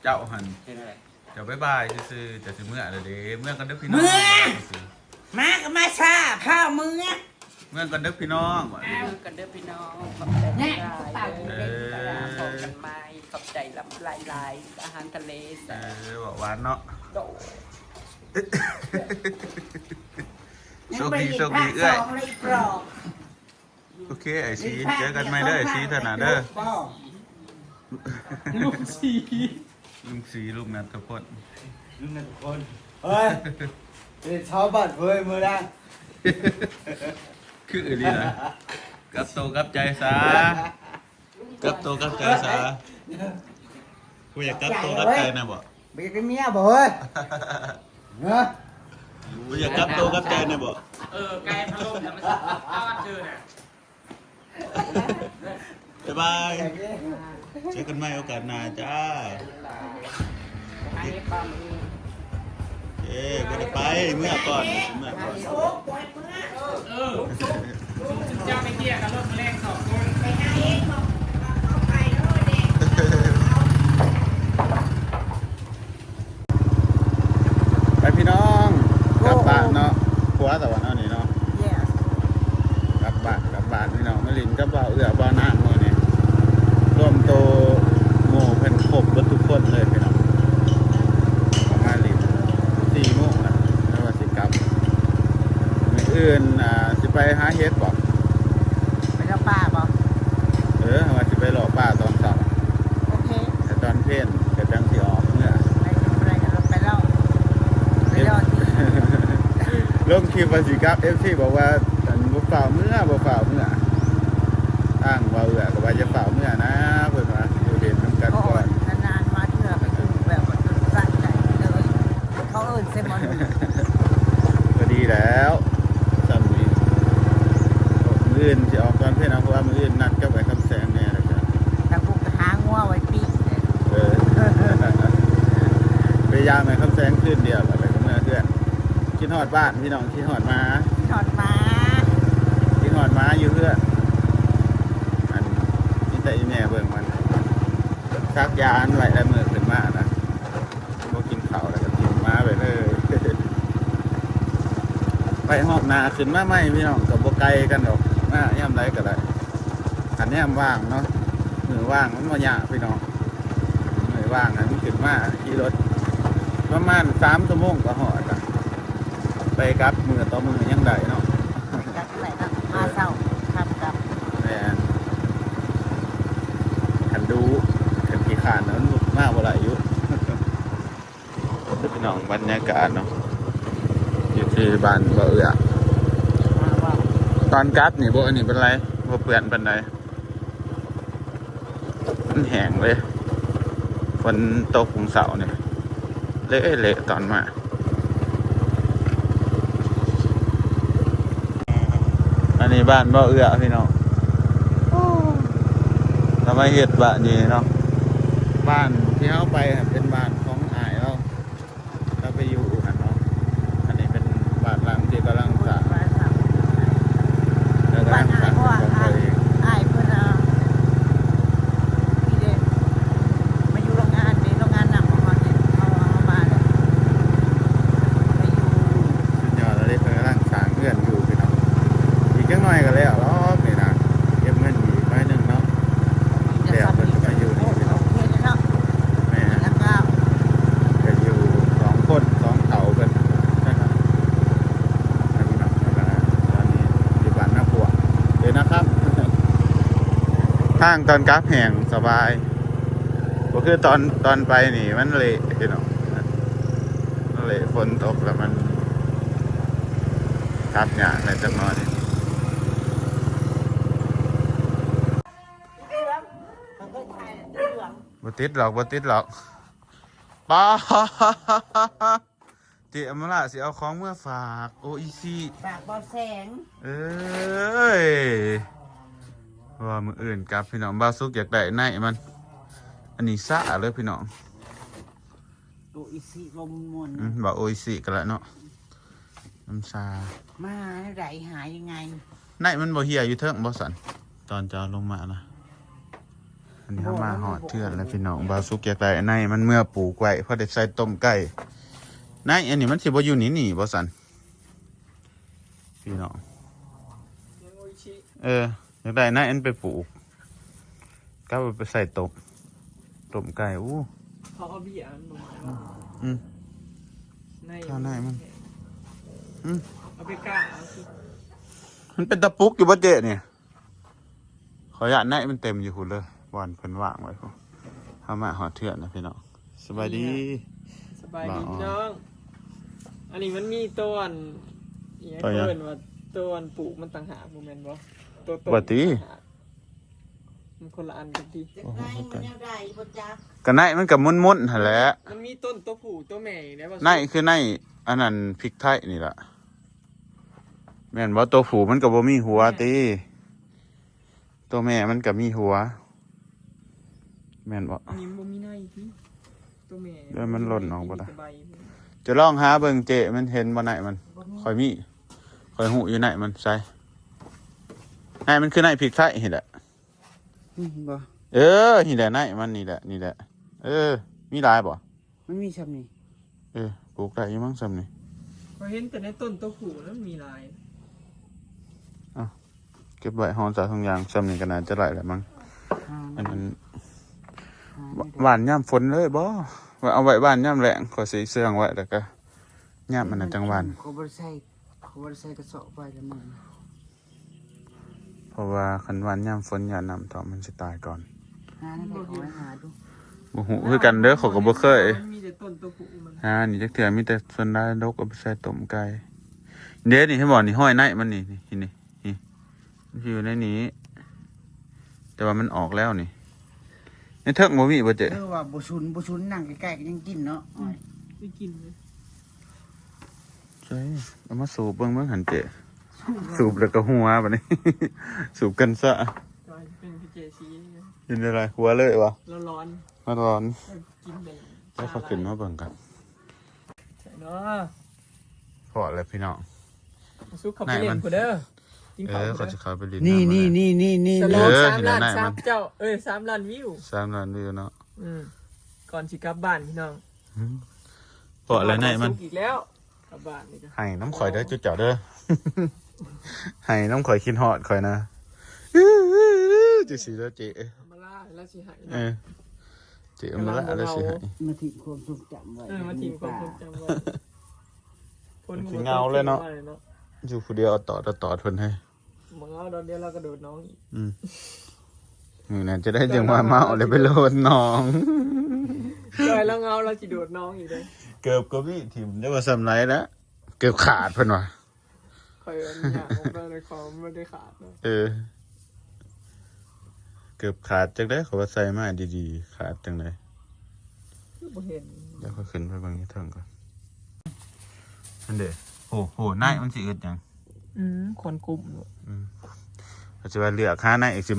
ເຈົ້າຫັ້ນ ເປັນຈັ່ງໃດ? ເຈົ້າບາຍບາຍຊື່ໆ ເຈົ້າຊິເມືອແລ້ວເດ້. ເມືອກັນເດີພີ່ນ້ອງ. ເມືອ ມາກໍມາຊ້າ ພາເມືອ. ເມືອກັນເດີພີ່ນ້ອງ. ເມືອກັນເດີພີ່ນ້ອງ. ຂອບໃຈຫຼາຍໆເດີ. ເອີ ພໍ້ກັນໃໝ່. ຂອບໃຈຫຼາຍໆ ອາຫານທະເລແຊບ. ເອີ ເວົ້າຫວານເນາະ. ໂດຍ. ໂຊກດີ ໂຊກດີເອື້ອຍ. ໂອເຄ ອ້າຍສີ ເຈີກັນໃໝ່ເດີ ອ້າຍສີ ເທື່ອໜ້າເດີ. ລຸງສີ ລຸງສີ ລຸງນັດທະພົນ ລຸງນັດທະພົນ. ເຮີ້ຍ ເປັນຊາວບ້ານເວີຍມື້ນະ. ຄືອີ່ຫຼີນະ. ກັບໂຕກັບໃຈຊະ. ກັບໂຕກັບໃຈຊະ. ບໍ່ຢາກກັບໂຕກັບໃຈນະບໍ? ບໍ່ຢາກໄດ້ເມຍບໍເຮີ້ຍ? ຮະ? ບໍ່ຢາກກັບໂຕກັບໃຈນະບໍ? ເອີ ໄກ່ພະລົມນະ ມັນຊິຕອດເທີນະ. ບາຍບາຍ. ເຈີກັນໃໝ່ໂອກາດໜ້າຈ້າ. ເອີ ບໍ່ໄດ້ໄປ ເມືອກ່ອນ ເມືອກ່ອນ. ເອີ ເຈົ້າໄປເກ່ຍກັບລົດມື້ແລງສອງຄົນ. ໄປພີ່ນ້ອງ ກັບບ້ານເນາະ. ຜົວຕະວັນເຮົານີ້ເນາະ. ກັບບ້ານ ກັບບ້ານພີ່ນ້ອງ. ມາຫຼິ້ນກັບບ່າວເອື້ອ ບ່າວນາງມື້ນີ້ ລວມໂຕໝູ່ເພິ່ນຄົບເບິດທຸກຄົນເລີຍພີ່ນ້ອງ. ເຮົາມາຫຼິ້ນສີ່ໂມງລະ ແລ້ວວ່າຊິກັບ. ມື້ອື່ນ ອ່າ ຊິໄປຫາເຫັດບໍ? ໄປເຂົ້າປ່າບໍ? ເອີ ເຮົາວ່າຊິໄປເລາະປ່າຕອນເຊົ້າ. ໂອເຄ ແຕ່ຕອນເພນກະຈັ່ງຊິອອກເມືອ. ໄປ ໄປເລາະ ໄປເລາະ ໄປເລາະ. ລົງຄລິບວ່າຊິກັບ ເອັຟຊີບອກວ່າ ອັນ ບໍ່ຟ້າວເມືອ ບໍ່ຟ້າວເມືອ. ທາງບ່າວເອື້ອກະວ່າຢ່າຟ້າວເມືອນະ ເພິ່ນວ່າ ຢູ່ເຫັນນຳກັນກ່ອນ. ນານໆມາເທື່ອກະຄືແບບວ່າຈົນສະໃຈເລີຍ. ເຂົາເອີ້ນເຊມອນ ພໍດີແລ້ວຊ່ຳນີ້. ມື້ອື່ນຊິອອກຕອນເພນເອົາ ເພາະວ່າມື້ອື່ນນັດກັບໄອ້ຄຳແສງແດ່ ແລ້ວກະ ແລ້ວກູກະຫາງົວໄວ້ປີ້ງແດ່. ເອີ ໄປຢາມໄອ້ຄຳແສງຄືນດຽວ ແລ້ວກະເມືອເຮືອນ. ຄິດຮອດບ້ານພີ່ນ້ອງ ຄິດຮອດໝາ ຄິດຮອດໝາ ຄິດຮອດໝາຢູ່ເຮືອນ. ອັນ ມີແຕ່ອີ່ແມ່ເບິ່ງມັນ ສັກຢາອັນໄວ້ແລ້ວມື້ຂຶ້ນມານະ. ບໍ່ກິນເຂົ້າແລ້ວກະຖິ້ມໝາໄວ້ເລີຍ. ໄປຮອບໜ້າຂຶ້ນມາໃໝ່ພີ່ນ້ອງ ກະບໍ່ໄກກັນດອກ ມາຍາມໃດກະໄດ້. ຄັນຍາມວ່າງເນາະ ມື້ວ່າງມັນບໍ່ຍາກພີ່ນ້ອງ. ມື້ວ່າງຫັ້ນຂຶ້ນມາຂີ່ລົດປະມານສາມຊົ່ວໂມງກະຮອດລະ. ໄປກັບມື້ຕໍ່ມື້ຍັງໄດ້ເນາະ. ໄປກັບໄດ້ເນາະ ມາເຊົ້າ ຄ່ຳກັບ. ແມ່ນ. ຄັນດຸ ຄັນຂີ້ຄ້ານນະ ມັນມາບໍ່ໄດ້ຢູ່. ພີ່ນ້ອງ ບັນຍາກາດເນາະ ຢູ່ທີ່ບ້ານບໍ່ເອື້ອ. ຕອນກັບນີ້ບໍ່ ອັນນີ້ປານໃດ ບໍ່ເປື້ອນປານໃດ. ມັນແຫ້ງເລີຍ ຝົນຕົກມື້ເຊົ້ານີ້ ເລະໆຕອນມາ. ອັນນີ້ບ້ານບໍ່ເອື້ອພີ່ນ້ອງ. ໂອ້ ລາວມາເຮັດບ້ານນີ້ເນາະ. ບ້ານທີ່ເຮົາໄປຫັ້ນເປັນບ້ານຂອງອ້າຍລາວ. ລາວໄປຢູ່ຫັ້ນເນາະ. ອັນນີ້ເປັນບ້ານຫຼັງທີ່ກຳລັງສ້າງ ແລ້ວກຳລັງສ້າງເປັນຂອງເຂົາເອງ. ອ້າຍເພິ່ນ ອ່າ ນີ້ເດ້ ມາຢູ່ໂຮງງານເດ້ ໂຮງງານນ້ຳຂອງເຮົາເດ້ ເຮົາ ເຮົາມາເດ້ ມາຢູ່. ສຸດຍອດເລີຍ ເພິ່ນກຳລັງສ້າງເຮືອນຢູ່ພີ່ນ້ອງ. ອີກຈັກໜ້ອຍກະແລ້ວດອກນີ້ນະ ເກັບເງິນອີກໜ້ອຍໜຶ່ງເນາະ. ແລ້ວເພິ່ນກະມາຢູ່ນີ້ເນາະ. ໂອເຄເນາະ. ແມ່ນ. ແລ້ວກະ ກະຢູ່ສອງຄົນ ສອງເຖົ້າເພິ່ນ. ຕອນນີ້ຢູ່ບ້ານນາພວກເດີນະຄັບ. ທາງຕອນກັບແຫ້ງສະບາຍ ບໍ່ຄືຕອນ ຕອນໄປນີ້ມັນເລະພີ່ນ້ອງ. ມັນເລະ ຝົນຕົກແລ້ວມັນກັບຍາກແດ່ຈັກໜ້ອຍ. ບໍ່ຕິດດອກ ບໍ່ຕິດດອກ. ປ້າ ເຈອຳມາລາຊິເອົາຂອງເມືອຝາກ ໂອອິຊິ ຝາກບ່າວແສງ. ເອີຍ ວ່າມື້ອື່ນກັບພີ່ນ້ອງ. ບ່າວສຸກຢາກໄດ້ໃນມັນ ອັນນີ້ຊາເລີຍພີ່ນ້ອງ. ໂອອິຊິ ເວົ້າມ່ວນໆ. ອືມ ເວົ້າໂອອິຊິກະລະເນາະ. ນ້ຳຊາ ມາແນວໃດ ຫາຍັງໄງ? ໃນມັນບໍ່ເຫ່ຍຢູ່ເທິງບໍ່ຊັ້ນ? ຕອນຈະເອົາລົງມານະ ໃນ ນີ້ເຮົາມາຮອດເຮືອນແລ້ວພີ່ນ້ອງ. ບ່າວສຸກຢາກໄດ້ອັນໃນມັນເມືອປູກໄວ້ ພໍໄດ້ໃສ່ຕົ້ມໄກ່. ໃນອັນນີ້ມັນຊິບໍ່ຢູ່ໃນນີ້ບໍ່ຊັ້ນ ພີ່ນ້ອງ? ເອີ ຢາກໄດ້ໃນອັນໄປປູກ ກັບເອົາໄປໃສ່ຕົ້ມ ຕົ້ມໄກ່. ອູ້ ເຂົາເອົາເບ້ຍມັນບໍ່ມາ. ອືມ ໃນ ຂ້າໃນມັນ ອືມ ເອົາໄປກ້າເອົາຊິ. ມັນເປັນຕາປຸກຢູ່ບໍ່ເຈ້ນີ້? ຂໍຢ້ານໃນມັນເຕັມຢູ່ພຸ້ນເລີຍ ບ່ອນເພິ່ນວາງໄວ້ພຸ້ນ. ເຮົາມາຮອດເຮືອນແລ້ວພີ່ນ້ອງ. ສະບາຍດີ ສະບາຍດີພີ່ນ້ອງ. ອັນນີ້ມັນມີໂຕອັນ ອີຫຍັງ ໂຕຫຍັງ? ເອີ້ນວ່າໂຕອັນປູກມັນຕ່າງຫາກ ບໍ່ແມ່ນບໍ່? ໂຕຕົ້ນ ບໍ່ຕິ ມັນຄົນລະອັນກັນຕິ. ໂອ້ໂຫ ມັນແນວໃດບໍ່ຈັກ ກະໃນມັນກະມົນໆຫັ້ນແຫຼະ. ມັນມີຕົ້ນໂຕຜູ້ໂຕແມ່ອີກແລ້ວ. ໃນຄືໃນອັນນັ້ນ ພິກໄທນີ້ລະ ແມ່ນບໍ່? ໂຕຜູ້ມັນກະບໍ່ມີຫົວຕິ ໂຕແມ່ມັນກະມີຫົວ ແມ່ນບໍ່? ອັນນີ້ມັນບໍ່ມີໃນຕິ ໂຕແມ່ ແລ້ວມັນຫຼົ່ນອອກບໍ່ໄດ້. ຈະລອງຫາເບິ່ງເຈ້ ມັນເຫັນບໍ່ໃນມັນ? ຂ້ອຍມີ ຂ້ອຍຮູ້ຢູ່ໃນມັນ. ໃສ່ ໃນມັນຄືໃນພິກໄທຫັ້ນແຫຼະ. ນີ້ເຫັນບໍ່? ເອີ ນີ້ແຫຼະໃນມັນນີ້ແຫຼະ ນີ້ແຫຼະ. ເອີ ມີຫຼາຍບໍ່? ມັນມີຊ່ຳນີ້. ເອີ ປູກໄດ້ຢູ່ມັງຊ່ຳນີ້. ຂ້ອຍເຫັນແຕ່ໃນຕົ້ນໂຕຜູ້ນັ້ນມີຫຼາຍ. ເອົາ ເກັບໄວ້ ເຮົາຈະທຸກຢ່າງຊ່ຳນີ້ກະໜ້າຈະໄດ້ແລ້ວມັງ. ອ່າ ອັນນັ້ນ ອ່າ ຫວ່ານຍາມຝົນເລີຍບໍ່? ວ່າເອົາໄວ້ຫວ່ານຍາມແລ້ງ ຂ້ອຍຊິເຊື່ອງໄວ້ ແລ້ວກະຍາມອັນນັ້ນຈັ່ງຫວ່ານ. ຂ້ອຍບໍ່ໄດ້ໃສ່ ຂ້ອຍບໍ່ໄດ້ໃສ່ກະສອບໄວ້ລະມັງ. ເພາະວ່າຄັນຫວ່ານຍາມຝົນ ຢ້ານນ້ຳຖ້ວມ ມັນຊິຕາຍກ່ອນ. ຫາແນວໃດກໍໄວ້ຫາດູ. ບໍ່ຮູ້ຄືກັນເດີ ຂ້ອຍກໍບໍ່ເຄີຍ. ມັນມີແຕ່ຕົ້ນໂຕຜູ້ມັນ. ຫານີ້ຈັກເທື່ອ ມີແຕ່ສ່ວນຫຼາຍດົກເອົາໄປໃສ່ຕົ້ມໄກ່. ເດ້ ນີ້ເຫັນບໍ່? ນີ້ຮອຍໃນມັນນີ້ ນີ້ ນີ້ ນີ້ ມັນຊິຢູ່ໃນນີ້ ແຕ່ວ່າມັນອອກແລ້ວນີ້. ໃນເທິງບໍ່ມີບໍ່ເຈ້? ເອີ ວ່າບໍ່ຊຸນ ບໍ່ຊຸນ ນັ່ງໃກ້ໆກໍຍັງກິນເນາະ. ອືມ ໄດ້ກິນເລີຍ. ໃສ່ ເອົາມາສູບເບິ່ງ ເບິ່ງຫັ້ນເຈ້ ສູບແລ້ວກໍຫົວບາດນີ້ ສູບກັນຊະ. ເປັນພີເຈຊີ ເປັນໄດ້ຫຼາຍຫົວເລີຍຫວາ? ຮ້ອນໆ ຮ້ອນ ກິນໄດ້. ແລ້ວເຂົາຂຶ້ນມາເບິ່ງກັນ. ໃສ່ເນາະ ພໍແລ້ວພີ່ນ້ອງ. ສຸກເຂົ້າໄປຫຼິ້ນພຸ້ນເດີ ກິນເຂົ້າພຸ້ນເດີ. ເອີ ເຂົາຈະເຂົ້າໄປຫຼິ້ນ. ນີ້ ນີ້ ນີ້ ນີ້ ນີ້ ສະໂລກ ເອີ ສາມລ້ານຊັບເຈົ້າ ເອີ ສາມລ້ານວິວ ສາມລ້ານວິວເນາະ. ອືມ ກ່ອນຊິກັບບ້ານພີ່ນ້ອງ. ອືມ ພໍແລ້ວໃນມັນ ສຸກອີກແລ້ວ ກັບບ້ານນີ້ກະ ໄຫ້ນຳຂ້ອຍເດີຈຸເຈົ້າເດີ ໄຫ້ນຳຂ້ອຍ ຄິດຮອດຂ້ອຍນະ ຈັ່ງຊີ້ເດີເຈ້. ອຳມາລາລາວຊິໄຫ້ເນາະ. ເອີ ເຈົ້ ອຳມາລາລາວຊິໄຫ້ ມາຖິ້ມຄວາມຊົງຈຳໄວ້. ເອີ ມາຖິ້ມຄວາມຊົງຈຳໄວ້. ຄົນຊິເຫງົາເລີຍເນາະ ຢູ່ຜູ້ດຽວ ອະຕອດ ອະຕອດເພິ່ນເຮີ້ຍ. ບໍ່ເຫງົາດອກ ດຽວລາວກະໂດດໜອງອີກ. ອືມ ມື້ໜ້າຈະໄດ້ຈັ່ງວ່າເມົາແລ້ວໄປໂດດໜອງ. ເອີ ລາວເຫງົາລາວຊິໂດດໜອງອີກເດ້. ເກີບກໍມີຖິ້ມໄດ້ວ່າສ່ຳໃດລະ ເກີບຂາດເພິ່ນວ່າ. ຂ້ອຍອັນຍາກອອກມາໃນຄອມບໍ່ໄດ້ຂາດເນາະ. ເອີ ເກີບຂາດຈັ່ງໃດ ເຂົາວ່າໃສ່ມາດີໆ ຂາດຈັ່ງໃດ ຄືບໍ່ເຫັນ. ດຽວຂ້ອຍຂຶ້ນໄປເບິ່ງຢູ່ເທິງກ່ອນ. ຫັ້ນເດ ໂຫ ໂຫ ໃນມັນຊິອຶດຫຍັງ? ອືມ ຄວັນກຸ້ມ. ອືມ ເຂົາຊິວ່າເລືອກຫາໃນອີກຊິ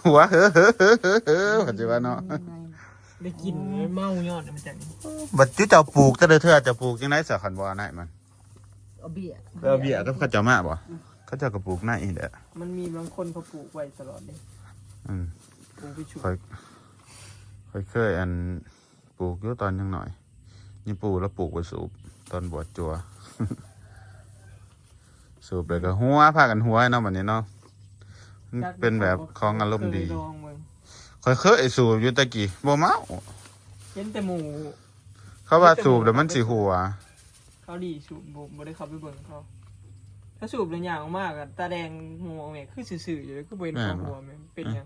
ຫົວ ເຂົາຊິວ່າເນາະ. ໄດ້ກິນເມົາຍ້ອນມັນຈັ່ງ. ບັດຈຸເຈົ້າປູກແຕ່ລະເທື່ອ ເຈົ້າປູກຈັ່ງໃດຊະ ຄັນບໍ່ເອົາໃນມັນ? ເອົາເບ້ຍ ໄປເອົາເບ້ຍກັບເຂົາເຈົ້າມາບໍ່? ເຂົາເຈົ້າກໍປູກໃນນີ້ແຫຼະ. ມັນມີບາງຄົນເຂົາປູກໄວ້ຕະຫຼອດເດ້. ອືມ ປູກໄປຊຸ ຂ້ອຍ ຂ້ອຍເຄີຍອັນ ປູກຢູ່ຕອນຍັງນ້ອຍ ນີ້ປູກແລ້ວປູກໄປສູບຕອນບວດຈົວ ສູບແລ້ວກໍຫົວ ພາກັນຫົວເນາະ ບັດນີ້ເນາະ. ມັນເປັນແບບຂອງອາລົມດີ. ຂ້ອຍເຄີຍສູບຢູ່ແຕ່ກີ້ ບໍ່ເມົາ. ເຫັນແຕ່ໝູ່ ເຂົາວ່າສູບແລ້ວມັນຊິຫົວ. ເຂົາດີສູບ ບໍ່ ບໍ່ໄດ້ເຂົ້າໄປເບິ່ງເຂົາ. ຖ້າສູບແລ້ວຍ່າງອອກມາກໍຕາແດງຫົວແມ່ ຄືຊື່ໆຢູ່ ຄືບໍ່ເຫັນເຂົາຫົວແມ່ ເປັນຫຍັງ?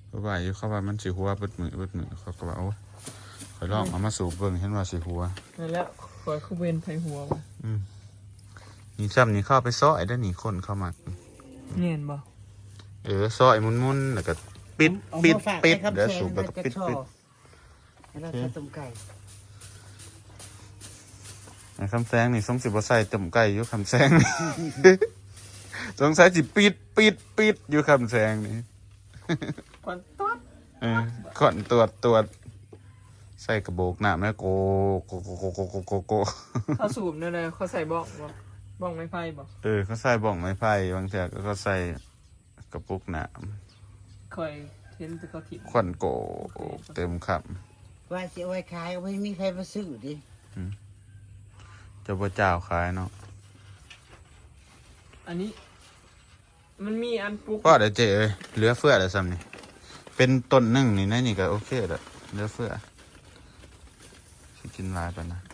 ເຂົາວ່າຢູ່ ເຂົາວ່າມັນຊິຫົວເບິດມື້ ເບິດມື້ ເຂົາກໍວ່າ ໂອ້ຍ ຂ້ອຍລອງເອົາມາສູບເບິ່ງ ເຫັນວ່າຊິຫົວ. ນັ້ນແຫຼະ ຂ້ອຍຄືບໍ່ເຫັນໃຜຫົວວະ. ອືມ ນີ້ຊ້ຳນີ້ ເຂົາເອົາໄປຊອຍເດ້ນີ້ ຄົນເຂົາມັກ. ແມ່ນບໍ່? ເອີ ຊອຍໝຸ່ນໆ ແລ້ວກໍປິດ ປິດ ປິດ ແລ້ວສູບ ແລ້ວກໍປິດ ປິດ. ແລ້ວໃສ່ຕົ້ມໄກ່. ໄອ້ຄຳແສງນີ້ ສົງຊິບໍ່ໃສ່ຕົ້ມໄກ່ຢູ່ ຄຳແສງນີ້ ສົງໄສຊິປິດ ປິດ ປິດຢູ່ ຄຳແສງນີ້. ຄວັນຕວດ ເອີ ຄວັນຕວດ ຕວດ ໃສ່ກະໂບກນ້ຳແລ້ວ ໂກ ໂກ ໂກ. ເຂົາສູບແນວໃດ? ເຂົາໃສ່ບ້ອງບໍ່? ບ້ອງໄມ້ໄຜ່ບໍ່? ເອີ ເຂົາໃສ່ບ້ອງໄມ້ໄຜ່ ບາງເທື່ອກໍເຂົາໃສ່ ກະປຸກນ້ຳ. ຂ້ອຍ ເຫັນແຕ່ເຂົາຖິ້ມ ຂວັນໂກເຕັມຄັບ ວ່າຊິເອົາໄວ້ຂາຍ ບໍ່ມີໃຜມາຊື້ເດ້ ຈະບໍ່ຈ້າວຂາຍເນາະ ອັນນີ້ ມັນມີອັນປຸກ ພໍແລ້ວເຈ້ເອີຍ ເຫຼືອເຟືອແລ້ວຊ່ຳນີ້ ເປັນຕົ້ນໜຶ່ງນີ້ ໃນນີ້ກໍໂອເຄແລ້ວ ເຫຼືອເຟືອ ຊິກິນຫຼາຍປານນັ້ນ.